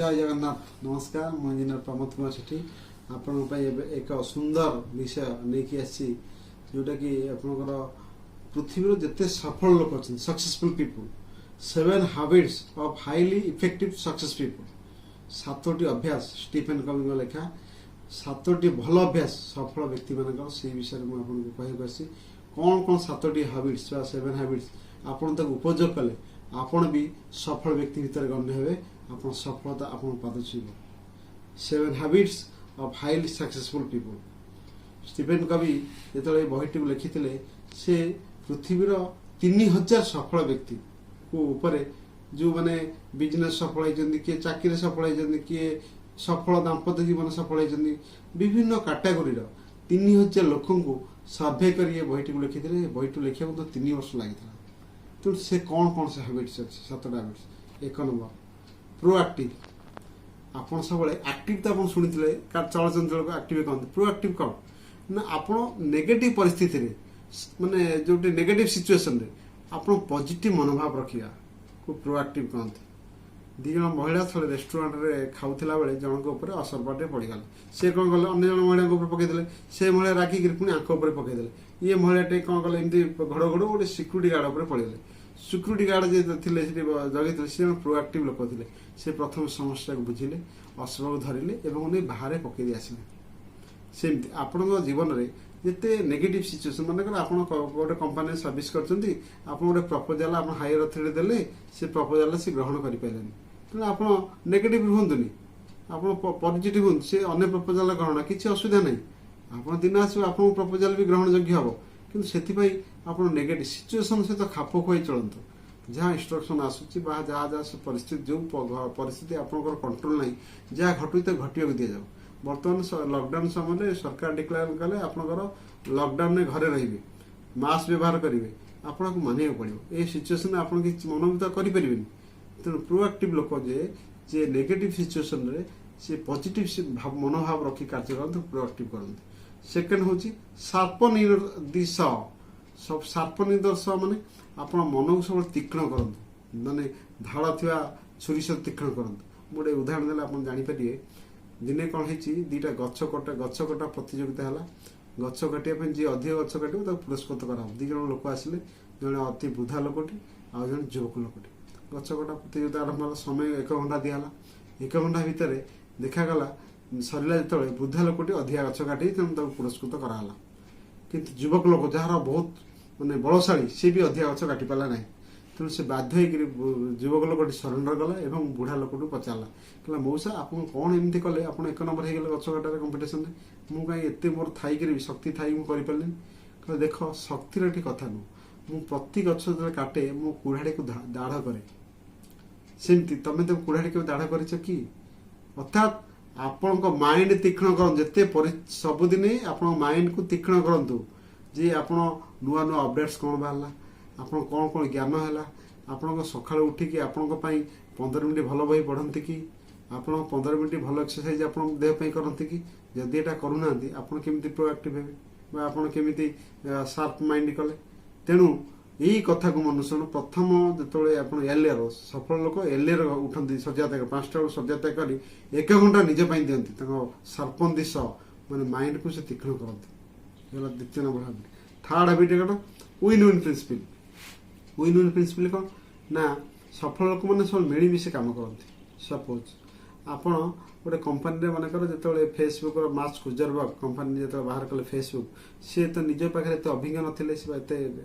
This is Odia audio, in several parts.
ଜୟ ଜଗନ୍ନାଥ। ନମସ୍କାର, ମୁଁ ଇଞ୍ଜିନିୟର ପ୍ରମୋଦ କୁମାର ସେଠୀ। ଆପଣଙ୍କ ପାଇଁ ଏବେ ଏକ ସୁନ୍ଦର ବିଷୟ ନେଇକି ଆସିଛି, ଯେଉଁଟାକି ଆପଣଙ୍କର ପୃଥିବୀର ଯେତେ ସଫଳ ଲୋକ ଅଛନ୍ତି, successful people, seven habits of highly effective success people। ସାତୋଟି ଅଭ୍ୟାସ, ଷ୍ଟିଫେନ୍ କଭିଙ୍କ ଲେଖା ସାତୋଟି ଭଲ ଅଭ୍ୟାସ ସଫଳ ବ୍ୟକ୍ତିମାନଙ୍କର, ସେଇ ବିଷୟରେ ମୁଁ ଆପଣଙ୍କୁ କହିବାକୁ ଆସିଛି। କ'ଣ କ'ଣ ସାତୋଟି ହାବିଟ୍ସ ବା ସେଭେନ୍ ହାବିଟ୍ସ, ଆପଣ ତାକୁ ଉପଯୋଗ କଲେ ଆପଣ ବି ସଫଳ ବ୍ୟକ୍ତି ଭିତରେ ଗଣ୍ୟ ହେବେ, ଆପଣ ସଫଳତା ଆପଣଙ୍କ ପାଦ ଛୁଇଁବ। Seven habits of highly successful people। Stephen କଭି ଯେତେବେଳେ ଏ ବହିଟିକୁ ଲେଖିଥିଲେ, ସେ ପୃଥିବୀର 3000 ସଫଳ ବ୍ୟକ୍ତିକୁ ଉପରେ, ଯେଉଁମାନେ ବିଜନେସ୍ ସଫଳ ହେଇଛନ୍ତି, କିଏ ଚାକିରି ସଫଳ ହେଇଛନ୍ତି, କିଏ ସଫଳ ଦାମ୍ପତ୍ୟ ଜୀବନ ସଫଳ ହେଇଛନ୍ତି, ବିଭିନ୍ନ କାଟାଗୋରୀର 3000 ଲୋକଙ୍କୁ ସର୍ଭେ କରି ଏ ବହିଟିକୁ ଲେଖିଥିଲେ। ଏ ବହିଟିକୁ ଲେଖିବାକୁ ତ 3 ବର୍ଷ ଲାଗିଥିଲା। ତେଣୁ ସେ କ'ଣ କ'ଣ ସେ ହାବିଟ୍ସ ଅଛି, ସାତଟା ହାବିଟ୍ସ। ଏକ ନମ୍ବର, ପ୍ରୋଆକ୍ଟିଭ। ଆପଣ ସବୁବେଳେ ଆକ୍ଟିଭ ତ ଆପଣ ଶୁଣିଥିଲେ, ଚଳଚଞ୍ଚଳକୁ ଆକ୍ଟିଭ କହନ୍ତି। ପ୍ରୋଆକ୍ଟିଭ କ'ଣ ନା ଆପଣ ନେଗେଟିଭ ପରିସ୍ଥିତିରେ, ମାନେ ଯୋଉଠି ନେଗେଟିଭ ସିଚୁଏସନରେ ଆପଣ ପଜିଟିଭ ମନୋଭାବ ରଖିବାକୁ ପ୍ରୋଆକ୍ଟିଭ କହନ୍ତି। ଦି ଜଣ ମହିଳା ଥରେ ରେଷ୍ଟୁରାଣ୍ଟରେ ଖାଉଥିଲା ବେଳେ ଜଣଙ୍କ ଉପରେ ଅସରପାଟେ ପଡ଼ିଗଲା। ସେ କ'ଣ କଲେ? ଅନ୍ୟ ଜଣ ମହିଳାଙ୍କ ଉପରେ ପକେଇଦେଲେ। ସେ ମହିଳା ରାଗିକିରି ପୁଣି ଆଙ୍କ ଉପରେ ପକେଇଦେଲେ। ଇଏ ମହିଳାଟି କ'ଣ କଲେ? ଏମିତି ଘଡ଼ ଘଡ଼ ଗୋଟେ ସିକ୍ୟୁରିଟି ଗାର୍ଡ ଉପରେ ପଳେଇଲେ। ସିକ୍ୟୁରିଟି ଗାର୍ଡ ଯିଏ ଥିଲେ, ସେଠି ଜଗିଥିଲେ, ସେ ଜଣେ ପ୍ରୋଆକ୍ଟିଭ ଲୋକ ଥିଲେ। ସେ ପ୍ରଥମେ ସମସ୍ୟାକୁ ବୁଝିଲେ, ଅସରପାକୁ ଧରିଲେ ଏବଂ ନେଇ ବାହାରେ ପକେଇ ଦେଇ ଆସିଲେ। ସେମିତି ଆପଣଙ୍କ ଜୀବନରେ ଯେତେ ନେଗେଟିଭ ସିଚୁଏସନ, ମନେକର ଆପଣ ଗୋଟେ କମ୍ପାନୀରେ ସର୍ଭିସ କରୁଛନ୍ତି, ଆପଣ ଗୋଟେ ପ୍ରପୋଜାଲ ଆପଣ ହାୟର ଅଥରିଟି ଦେଲେ, ସେ ପ୍ରପୋଜାଲ ସେ ଗ୍ରହଣ କରିପାରିଲେନି। ତେଣୁ ଆପଣ ନେଗେଟିଭ ରୁହନ୍ତୁନି, ଆପଣ ପଜିଟିଭ ହୁଅନ୍ତୁ। ସେ ଅନ୍ୟ ପ୍ରପୋଜାଲ ଗ୍ରହଣ, କିଛି ଅସୁବିଧା ନାହିଁ। ଆପଣ ଦିନ ଆସିବ, ଆପଣଙ୍କ ପ୍ରପୋଜାଲ ବି ଗ୍ରହଣ ଯୋଗ୍ୟ ହବ। କିନ୍ତୁ ସେଥିପାଇଁ ଆପଣ ନେଗେଟିଭ ସିଚୁଏସନ ସହିତ ଖାପ ଖୁଆଇ ଚଳନ୍ତୁ। ଯାହା ଇନଷ୍ଟ୍ରକ୍ସନ ଆସୁଛି ବା ଯାହା ଯାହା ସେ ପରିସ୍ଥିତି, ଯେଉଁ ପରିସ୍ଥିତି ଆପଣଙ୍କର କଣ୍ଟ୍ରୋଲ ନାହିଁ, ଯାହା ଘଟୁଛି ତାକୁ ଘଟିବାକୁ ଦିଆଯାଉ। ବର୍ତ୍ତମାନ ଲକଡାଉନ ସମୟରେ ସରକାର ଡିକ୍ଲେୟାର କଲେ, ଆପଣଙ୍କର ଲକଡାଉନରେ ଘରେ ରହିବେ, ମାସ୍କ ବ୍ୟବହାର କରିବେ, ଆପଣଙ୍କୁ ମାନିବାକୁ ପଡ଼ିବ। ଏ ସିଚୁଏସନରେ ଆପଣ କିଛି ମନୋବିତ କରିପାରିବେନି। ତେଣୁ ପ୍ରୋଆକ୍ଟିଭ ଲୋକ ଯେ ନେଗେଟିଭ ସିଚୁଏସନରେ ସେ ପଜିଟିଭ ମନୋଭାବ ରଖି କାର୍ଯ୍ୟ କରନ୍ତି, ପ୍ରୋଆକ୍ଟିଭ କରନ୍ତି। ସେକେଣ୍ଡ ହେଉଛି ସାର୍ପନ୍ ଦି ସ। ସାର୍ପନ୍ ଦ ସ ମାନେ ଆପଣ ମନକୁ ସବୁବେଳେ ତୀକ୍ଷ୍ଣ କରନ୍ତୁ, ମାନେ ଧାର ଥିବା ଛୁରୀ ସହିତ ତୀକ୍ଷ୍ଣ କରନ୍ତୁ। ମୁଁ ଗୋଟେ ଉଦାହରଣ ଦେଲେ ଆପଣ ଜାଣିପାରିବେ। ଦିନେ କ'ଣ ହେଇଛି, ଦିଟା ଗଛ କଟା ପ୍ରତିଯୋଗିତା ହେଲା। ଗଛ କାଟିବା ପାଇଁ ଯିଏ ଅଧିକ ଗଛ କାଟିବ, ତାକୁ ପୁରସ୍କୃତ କରାହବ। ଦି ଜଣ ଲୋକ ଆସିଲେ, ଜଣେ ଅତି ବୃଦ୍ଧା ଲୋକଟି ଆଉ ଜଣେ ଯୁବକ ଲୋକଟି। ଗଛ କଟା ପ୍ରତିଯୋଗିତା ଆରମ୍ଭ ହେଲା। ସମୟ ଏକ ଘଣ୍ଟା ଦିଆହେଲା। ଏକ ଘଣ୍ଟା ଭିତରେ ଦେଖାଗଲା, ସରିଲା ଯେତେବେଳେ, ବୃଦ୍ଧା ଲୋକଟି ଅଧିକା ଗଛ କାଟି, ତେଣୁ ତାକୁ ପୁରସ୍କୃତ କରାହେଲା। କିନ୍ତୁ ଯୁବକ ଲୋକ, ଯାହାର ବହୁତ ମାନେ ବଳଶାଳୀ, ସେ ବି ଅଧିକା ଗଛ କାଟି ପାରିଲା ନାହିଁ। ତେଣୁ ସେ ବାଧ୍ୟ ହେଇକିରି ଯୁବକ ଲୋକଟି ସରେଣ୍ଡର କଲା ଏବଂ ବୁଢା ଲୋକଠୁ ପଚାରିଲା, କହିଲା, "ମଉସା, ଆପଣ କ'ଣ ଏମିତି କଲେ ଆପଣ ଏକ ନମ୍ବର ହେଇଗଲେ ଗଛ କାଟାରେ କମ୍ପିଟିସନରେ? ମୁଁ କାହିଁ ଏତେ ମୋର ଥାଇକିରି ବି, ଶକ୍ତି ଥାଇ ମୁଁ କରିପାରିଲିନି?" କହିଲେ, "ଦେଖ, ଶକ୍ତିର ଏଠି କଥା ନୁହଁ। ମୁଁ ପ୍ରତି ଗଛ ଯେତେବେଳେ କାଟେ, ମୁଁ କୁଢାଡ଼ିକୁ ଦାଢ଼ କରେ। ସେମିତି ତମେ ତ କୁଢାଡ଼ି କେବେ ଦାଢ଼ କରିଛ କି?" ଅର୍ଥାତ୍ ଆପଣଙ୍କ ମାଇଣ୍ଡ ତୀକ୍ଷ୍ଣ କରନ୍ତୁ। ଯେତେ ସବୁଦିନ ଆପଣଙ୍କ ମାଇଣ୍ଡକୁ ତୀକ୍ଷ୍ଣ କରନ୍ତୁ ଯେ ଆପଣ ନୂଆ ନୂଆ ଅପଡେଟ୍ସ କ'ଣ ବାହାରିଲା, ଆପଣ କ'ଣ କ'ଣ ଜ୍ଞାନ ହେଲା। ଆପଣଙ୍କ ସକାଳୁ ଉଠିକି ଆପଣଙ୍କ ପାଇଁ 15 ମିନିଟ୍ ଭଲ ବହି ପଢ଼ନ୍ତି କି? ଆପଣ 15 ମିନିଟ୍ ଭଲ ଏକ୍ସରସାଇଜ ଆପଣଙ୍କ ଦେହ ପାଇଁ କରନ୍ତି କି? ଯଦି ଏଇଟା କରୁନାହାନ୍ତି, ଆପଣ କେମିତି ପ୍ରୋଆକ୍ଟିଭ ହେବେ ବା ଆପଣ କେମିତି ସାର୍ପ ମାଇଣ୍ଡ କଲେ? ତେଣୁ ଏଇ କଥାକୁ ମନୁସରଣ। ପ୍ରଥମ ଯେତେବେଳେ ଆପଣ ଏର୍ଲିୟର, ସଫଳ ଲୋକ ଏର୍ଲିୟର ଉଠନ୍ତି, ଶଯ୍ୟା ତ୍ୟାଗ 5ଟା ବେଳକୁ ଶଯ୍ୟା ତ୍ୟାଗ କରି ଏକ ଘଣ୍ଟା ନିଜ ପାଇଁ ଦିଅନ୍ତି। ତାଙ୍କ ସାର୍ପନ୍ ଦି ସ, ମାନେ ମାଇଣ୍ଡକୁ ସେ ତୀକ୍ଷ୍ଣ କରନ୍ତି। ହେଲା ଦ୍ୱିତୀୟ ନମ୍ବର ହାବିଟ୍। ଥାର୍ଡ ହାବିଟ୍ କ'ଣ? Win win principle। Win win principle କ'ଣ ନା ସଫଳ ଲୋକମାନେ ସବୁ ମିଳିମିଶି କାମ କରନ୍ତି। ସପୋଜ ଆପଣ ଗୋଟେ କମ୍ପାନୀରେ, ମନେକର ଯେତେବେଳେ ଫେସବୁକର ମାର୍କ ଜୁକରବର୍ଗ କମ୍ପାନୀ ଯେତେବେଳେ ବାହାର କଲେ ଫେସବୁକ୍, ସିଏ ତ ନିଜ ପାଖରେ ଏତେ ଅଭିଜ୍ଞ ନଥିଲେ, ସେ ଏତେ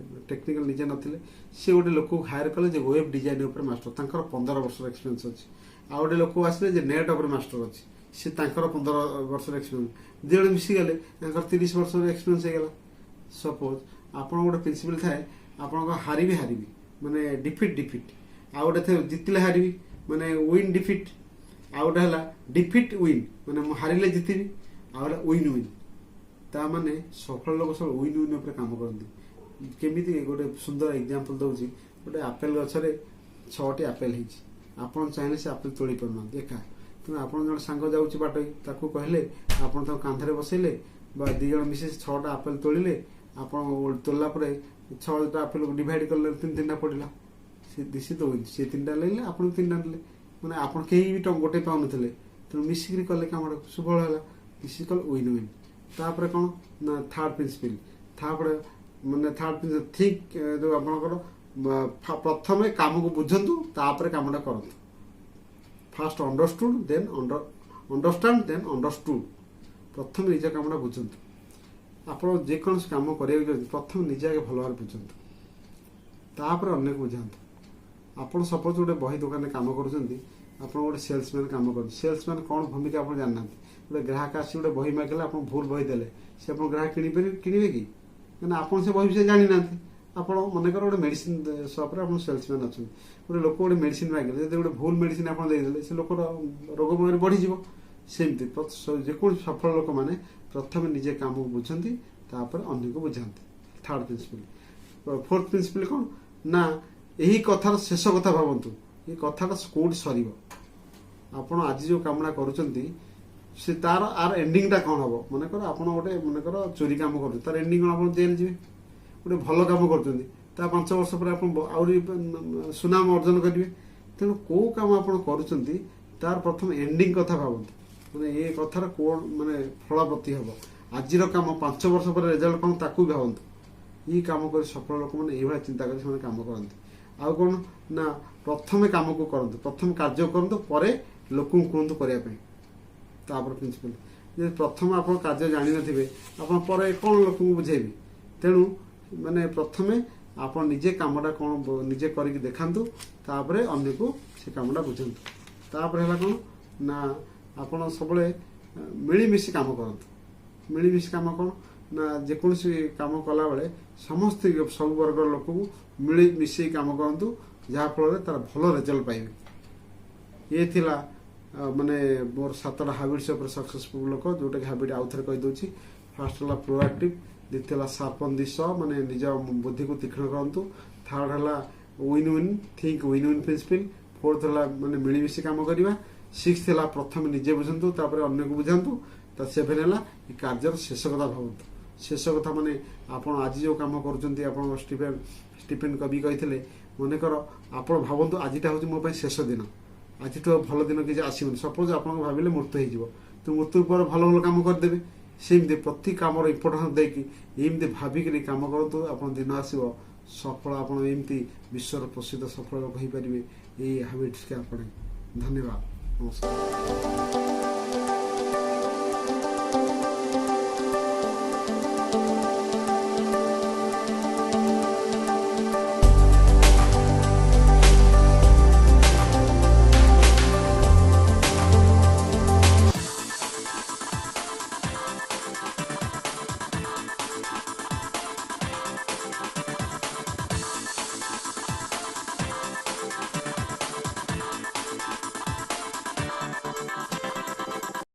ଟେକ୍ନିକାଲ ନିଜେ ନଥିଲେ। ସିଏ ଗୋଟେ ଲୋକକୁ ହାୟର କଲେ ଯେ ୱେବ୍ ଡିଜାଇନ ଉପରେ ମାଷ୍ଟର, ତାଙ୍କର 15 ବର୍ଷର ଏକ୍ସପିରିଏନ୍ସ ଅଛି। ଆଉ ଗୋଟେ ଲୋକ ଆସିଲେ ଯେ ନେଟ୍ ଉପରେ ମାଷ୍ଟର ଅଛି, ସେ ତାଙ୍କର 15 ବର୍ଷର ଏକ୍ସପିରିଏନ୍ସ। ଦି ଜଣ ମିଶିଗଲେ, ତାଙ୍କର 30 ବର୍ଷର ଏକ୍ସପିରିଏନ୍ସ ହେଇଗଲା। ସପୋଜ ଆପଣ ଗୋଟେ ପ୍ରିନ୍ସିପଲ ଥାଏ, ଆପଣଙ୍କ ହାରିବି ହାରିବି, ମାନେ ଡିଫିଟ୍ ଡିଫିଟ୍। ଆଉ ଗୋଟେ ଥାଏ ଜିତିଲେ ହାରିବି, ମାନେ ୱିନ୍ ଡିଫିଟ୍। ଆଉ ଗୋଟେ ହେଲା ଡିଫିଟ୍ ୱିନ୍, ମାନେ ମୁଁ ହାରିଲେ ଜିତିବି। ଆଉ ହେଲା ୱିନ୍ ୱିନ୍। ତା ମାନେ ସଫଳ ଲୋକ ସବୁ ୱିନ୍ ୱିନ୍ ଉପରେ କାମ କରନ୍ତି। କେମିତି? ଗୋଟେ ସୁନ୍ଦର ଏକ୍ଜାମ୍ପଲ ଦଉଛି। ଗୋଟେ ଆପେଲ ଗଛରେ ଛଅଟି ଆପେଲ ହେଇଛି। ଆପଣ ଚାହିଁଲେ ସେ ଆପେଲ ତୋଳି ପାରୁନାହାନ୍ତି ଏକା। ତେଣୁ ଆପଣ ଜଣେ ସାଙ୍ଗ ଯାଉଛି ବାଟ, ତାକୁ କହିଲେ, ଆପଣ ତାକୁ କାନ୍ଧରେ ବସେଇଲେ ବା ଦି ଜଣ ମିଶି ଛଅଟା ଆପେଲ ତୋଳିଲେ। ଆପଣ ତୋଳିଲା ପରେ ଛଅଟା ଆପେଲକୁ ଡିଭାଇଡ କଲେ, ତିନି ତିନିଟା ପଡ଼ିଲା। ସେ this is win. ସେ ତିନିଟା ନେଲେ, ଆପଣ ତିନିଟା ନେଲେ। ମାନେ ଆପଣ କେହି ବି ଗୋଟେ ପାଉନଥିଲେ, ତେଣୁ ମିଶିକିରି କଲେ କାମଟା ସୁଫଳ ହେଲା। This is call win win. ତାପରେ କ'ଣ ନା ଥାର୍ଡ ପ୍ରିନ୍ସିପଲ୍। ତାପରେ ମାନେ ଥାର୍ଡ ପ୍ରିନ୍ସିପଲ୍ ଥିଙ୍କ, ଯେଉଁ ଆପଣଙ୍କର ପ୍ରଥମେ କାମକୁ ବୁଝନ୍ତୁ, ତାପରେ କାମଟା କରନ୍ତୁ। First understood, then understand, then understood. ପ୍ରଥମେ ନିଜ କାମଟା ବୁଝନ୍ତୁ। ଆପଣ ଯେକୌଣସି କାମ କରିବାକୁ ଯାଉଛନ୍ତି, ପ୍ରଥମେ ନିଜେ ଆଗେ ଭଲ ଭାବରେ ବୁଝନ୍ତୁ, ତାପରେ ଅନ୍ୟକୁ ବୁଝାନ୍ତୁ। ଆପଣ ସପୋଜ ଗୋଟେ ବହି ଦୋକାନରେ କାମ କରୁଛନ୍ତି, ଆପଣ ଗୋଟେ ସେଲ୍ସମ୍ୟାନ୍ କାମ କରୁଛନ୍ତି। ସେଲ୍ସମ୍ୟାନ୍ କ'ଣ ଭୂମିକା ଆପଣ ଜାଣିନାହାନ୍ତି। ଗୋଟେ ଗ୍ରାହକ ଆସି ଗୋଟେ ବହି ମାଗିଲେ, ଆପଣ ଭୁଲ ବହି ଦେଲେ, ସେ ଆପଣ ଗ୍ରାହକ କିଣିପାରିବେ, କିଣିବେ କି? କାହିଁକିନା ଆପଣ ସେ ବହି ବିଷୟରେ ଜାଣିନାହାନ୍ତି। ଆପଣ ମନେକର ଗୋଟେ ମେଡିସିନ ସପ୍ରେ ଆପଣ ସେଲ୍ସମ୍ୟାନ୍ ଅଛନ୍ତି। ଗୋଟେ ଲୋକ ଗୋଟେ ମେଡିସିନ ମାଗିଲେ, ଯଦି ଗୋଟେ ଭୁଲ ମେଡିସିନ ଆପଣ ଦେଇଦେଲେ, ସେ ଲୋକର ରୋଗ ବେମାରୀ ବଢ଼ିଯିବ। ସେମିତି ଯେକୌଣସି ସଫଳ ଲୋକମାନେ ପ୍ରଥମେ ନିଜେ କାମକୁ ବୁଝନ୍ତି, ତାପରେ ଅନ୍ୟକୁ ବୁଝାନ୍ତି। Third principle. Fourth principle କ'ଣ ନା ଏହି କଥାର ଶେଷ କଥା ଭାବନ୍ତୁ। ଏ କଥାଟା କୋଉଠି ସରିବ? ଆପଣ ଆଜି ଯୋଉ କାମଟା କରୁଛନ୍ତି, ସେ ତାର ଆର ଏଣ୍ଡିଂଟା କ'ଣ ହବ? ମନେକର ଆପଣ ଗୋଟେ ମନେକର ଚୋରି କାମ କରୁଛନ୍ତି, ତାର ଏଣ୍ଡିଂ କ'ଣ? ଆପଣ ଜେଲ୍ ଯିବେ। ଗୋଟେ ଭଲ କାମ କରୁଛନ୍ତି, ତା 5 ବର୍ଷ ପରେ ଆପଣ ଆହୁରି ସୁନାମ ଅର୍ଜନ କରିବେ। ତେଣୁ କୋଉ କାମ ଆପଣ କରୁଛନ୍ତି, ତାର ପ୍ରଥମେ ଏଣ୍ଡିଂ କଥା ଭାବନ୍ତୁ। ମାନେ ଏ କଥାର କୋଉ ମାନେ ଫଳପ୍ରତି ହବ, ଆଜିର କାମ 5 ବର୍ଷ ପରେ ରେଜଲ୍ଟ କ'ଣ, ତାକୁ ବି ଭାବନ୍ତୁ। ଏଇ କାମ କରି ସଫଳ ଲୋକମାନେ ଏଇଭଳିଆ ଚିନ୍ତା କରି ସେମାନେ କାମ କରନ୍ତି। ଆଉ କ'ଣ ନା ପ୍ରଥମେ କାମକୁ କରନ୍ତୁ, ପ୍ରଥମେ କାର୍ଯ୍ୟ କରନ୍ତୁ, ପରେ ଲୋକଙ୍କୁ କୁହନ୍ତୁ କରିବା ପାଇଁ। ତାପରେ ପ୍ରିନ୍ସିପଲ୍, ଯଦି ପ୍ରଥମେ ଆପଣ କାର୍ଯ୍ୟ ଜାଣିନଥିବେ, ଆପଣ ପରେ କ'ଣ ଲୋକଙ୍କୁ ବୁଝେଇବେ? ତେଣୁ ମାନେ ପ୍ରଥମେ ଆପଣ ନିଜେ କାମଟା କ'ଣ ନିଜେ କରିକି ଦେଖାନ୍ତୁ, ତାପରେ ଅନ୍ୟକୁ ସେ କାମଟା ବୁଝାନ୍ତୁ। ତାପରେ ହେଲା କ'ଣ ନା ଆପଣ ସବୁବେଳେ ମିଳିମିଶି କାମ କରନ୍ତୁ। ମିଳିମିଶି କାମ କ'ଣ ନା ଯେକୌଣସି କାମ କଲାବେଳେ ସମସ୍ତେ, ସବୁ ବର୍ଗର ଲୋକଙ୍କୁ ମିଳିମିଶି କାମ କରନ୍ତୁ, ଯାହାଫଳରେ ତାର ଭଲ ରେଜଲ୍ଟ ପାଇବେ। ଇଏ ଥିଲା ମାନେ ମୋର ସାତଟା ହାବିଟ୍ସ ଉପରେ ସକ୍ସେସଫୁଲ ଲୋକ, ଯୋଉଟାକି ହାବିଟ୍ ଆଉ ଥରେ କହିଦେଉଛି। ଫାର୍ଷ୍ଟ ହେଲା ପ୍ରୋଆକ୍ଟିଭ, ଦ୍ୱିତୀୟ ହେଲା ସାର୍ପନ୍ ଦି ସ, ମାନେ ନିଜ ବୁଦ୍ଧିକୁ ତୀକ୍ଷ୍ଣ କରନ୍ତୁ। ଥାର୍ଡ ହେଲା win win, think win win principle. Fourth ହେଲା ମାନେ ମିଳିମିଶି କାମ କରିବା। ସିକ୍ସ ହେଲା ପ୍ରଥମେ ନିଜେ ବୁଝନ୍ତୁ, ତାପରେ ଅନ୍ୟକୁ ବୁଝାନ୍ତୁ। ତା ସେଭେନ ହେଲା ଏ କାର୍ଯ୍ୟର ଶେଷ କଥା ଭାବନ୍ତୁ। ଶେଷ କଥା ମାନେ ଆପଣ ଆଜି ଯୋଉ କାମ କରୁଛନ୍ତି, ଆପଣଙ୍କ ଷ୍ଟିଫେନ୍ କଭି କହିଥିଲେ, ମନେକର ଆପଣ ଭାବନ୍ତୁ ଆଜିଟା ହେଉଛି ମୋ ପାଇଁ ଶେଷ ଦିନ, ଆଜିଠୁ ଆଉ ଭଲ ଦିନ କିଛି ଆସିବନି। ସପୋଜ ଆପଣଙ୍କୁ ଭାବିଲେ ମୃତ୍ୟୁ ହେଇଯିବ, ତ ମୃତ୍ୟୁ ପରେ ଭଲ ଭଲ କାମ କରିଦେବେ। ସେମିତି ପ୍ରତି କାମର ଇମ୍ପୋର୍ଟାନ୍ସ ଦେଇକି ଏମିତି ଭାବିକିରି କାମ କରନ୍ତୁ। ଆପଣ ଦିନ ଆସିବ ସଫଳ, ଆପଣ ଏମିତି ବିଶ୍ୱର ପ୍ରସିଦ୍ଧ ସଫଳ ଲୋକ ହେଇପାରିବେ ଏଇ ହାବିଟ୍ସକି ଆପଣ। ଧନ୍ୟବାଦ, ନମସ୍କାର।